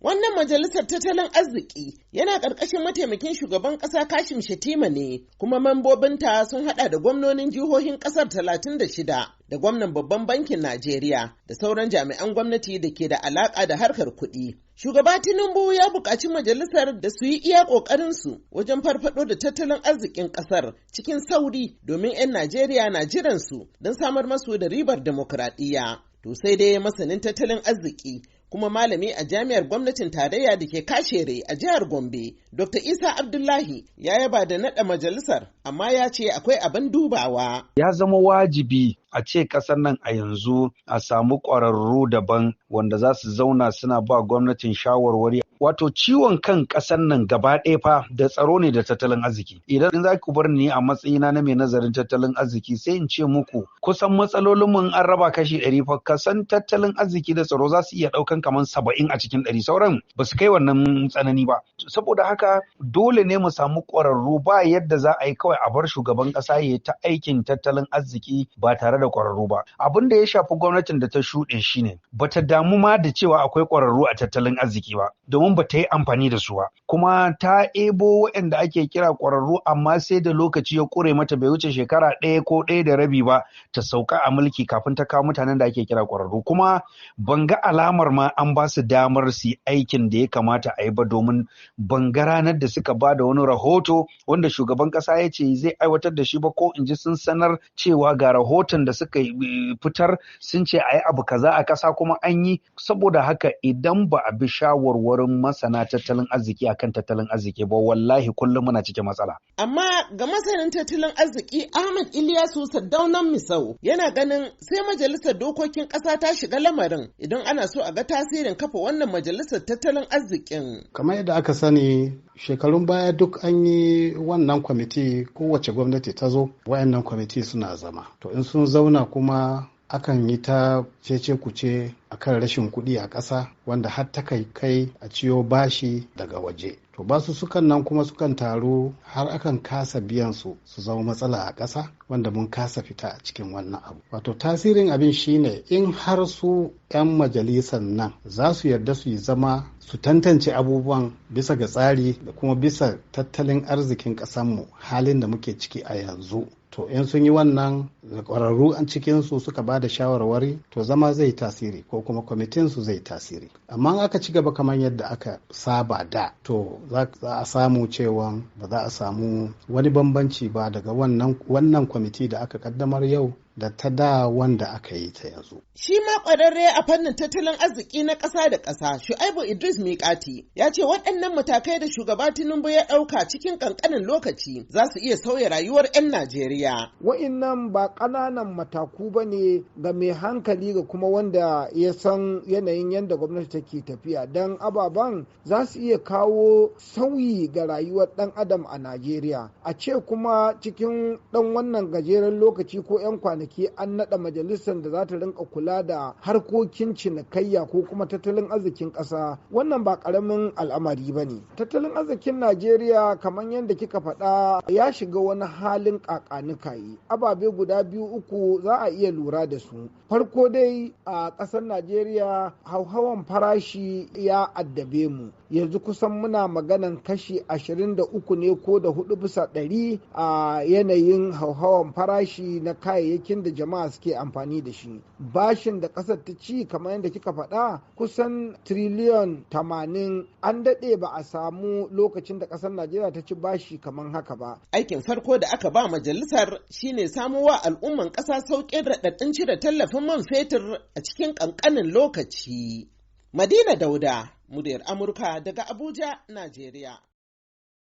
Wannan majalisar tattalin arziki yana ƙarƙashin mataimakin shugaban ƙasa Kashim Shettima ne, kuma mambobinta sun haɗa da gwamnonin jihohin ƙasar 36 da gwamnan babban bankin Najeriya da sauran jami'an gwamnati da ke da alaƙa da harkar kuɗi. Shugaba Tinubu ya buƙaci majalisar da su yi iya ƙoƙarinsu wajen farfaɗo da tattalin arzikin ƙasar cikin sauri domin 'yan Najeriya na jiransu don samar masu da ribar dimokuraɗiyya. To sai dai masanin tattalin arziki kuma malami a jami'ar gwamnatin tarayya da ke Kashere a jihar Gombe, Dr. Isa Abdullahi ya yaba da naɗa majalisar, amma ya ce akwai abin dubawa. Ya zama wajibi a ce ƙasar nan a yanzu a samu ƙwararru daban wanda za su zauna suna ba gwamnatin shawarwari. Wato ciwon kan ƙasar nan gaba ɗaya fa da tsaro ne da tattalin arziki. Idan za ku bar ni a matsayina na mai nazarin tattalin arziki, sai in ce muku kusan matsalolin mun an raba kashi 100 fa, kasan tattalin arziki da tsaro za su iya ɗaukan kamar 70 a cikin 100, sauran ba su kai wannan tsanani ba. Saboda haka dole ne mu samu ƙwararru. Ba yadda za a yi kawai a bar shugaban ƙasa ya ta aikin tattalin arziki ba tare da ƙwararru ba. Abin da ya shafi gwamnatin da ta shuɗe shine bata damu ma da cewa akwai ƙwararru a tattalin arziki ba, domin ba ta yi amfani da su ba. Kuma ta ebo waɗanda ake kira ƙwararru, amma sai da lokaci ya ƙure mata, bai wuce shekara 1 ko 1.5 ba ta sauka a mulki kafin ta kawo mutanen da ake kira ƙwararru. Kuma ban ga alamar ma an ba su damar su yi aikin da ya kamata a yi ba, domin ban ga ranar da suka ba da wani rahoto wanda shugaban ƙasa ya ce zai aiwatar da shi ba, ko in ji sun sanar cewa ga rahoton da suka fitar, sun ce a yi abu kaza a ƙasa kuma an yi. Saboda haka idan ba a bi shawarwarin masana tattalin arziki akan tattalin arziki ba, wallahi kullum muna cikin matsala. Amma ga masanin tattalin arziki Ahmad Ilyasu Sardaunan Misau, yana ganin sai majalisar dokokin ƙasa ta shiga lamarin idan ana so a ga tasirin kafa wannan majalisar tattalin arzikin. Kamar yadda aka sani, shekarun baya duk an yi wannan kwamiti. Kowace gwamnati ta zo, wayannan kwamiti suna zama. To in sun zauna kuma akan yi ta cece kuce akan rashin kuɗi a ƙasa, wanda har ta kai kai a ciyo bashi daga waje. To basu sukan nan kuma sukan taru har akan kasa biyan su, su zama matsala a ƙasa wanda mun kasa fita a cikin wannan abu. Wato tasirin abin shine in har su 'yan majalisan nan za su yarda su yi zama su tantance abubuwan bisa ga tsari da kuma bisa tattalin arzikin ƙasanmu, halin da muke ciki a yanzu, to in sun yi wannan da ƙwararru an cikinsu suka ba da shawarwari, to zama zai tasiri ko kuma kwamitin su zai tasiri. Amma aka ci gaba kamar yadda aka saba da, to za a samu cewa ba za a samu wani bambanci ba daga wannan kwamiti da aka kaddamar yau da ta da wanda aka yi ta yanzu. Shi ma ƙwararre a fannin tattalin arziki na ƙasa da ƙasa, Shu'aibu Idris Mikati, ya ce waɗannan matakai da shugaba Tinubu ya ɗauka cikin ƙanƙanin lokaci za su iya sauya rayuwar 'yan Najeriya. Wa'innan ba ƙananan mataku ba ne ga mai hankali, ga kuma wanda ya san yanayin yadda gwamnati take tafiya, don ababen za su iya kawo sauyi ga rayuwar ɗan adam a Najeriya. A ce kuma cikin ɗan wannan gajeren lokaci ko 'yan kwanaki an naɗa majalisar da za ta rinka kula da harkokin cinikayya ko kuma tattalin arzikin ƙasa, wannan ba ƙaramin al'amari ba ne. Tattalin arzikin Najeriya, kamar yadda kika faɗa, ya shiga wani halin ƙaƙanikayi. Ababe guda biyu uku za a iya lura da su. Farko dai, a ƙasar Najeriya hauhawan farashi ya addabe mu. Yanzu kusan muna maganan kashi 23 ne ko da 4% a yanayin hauhawan farashi na kayayyakin da jama'a suke amfani da shi. Bashin da ƙasar ta ci, kamar yadda kika faɗa, kusan triliyon 80. An daɗe ba a samu lokacin da ƙasar Najeriya ta ci bashi kamar haka ba. Aikin farko da aka ba majalisar shine samowa al'umman ƙasa sauƙin raɗaɗin cire tallafin man fetur a cikin ƙanƙanin lokaci. Madina Dauda, muryar Amurka daga Abuja, Najeriya.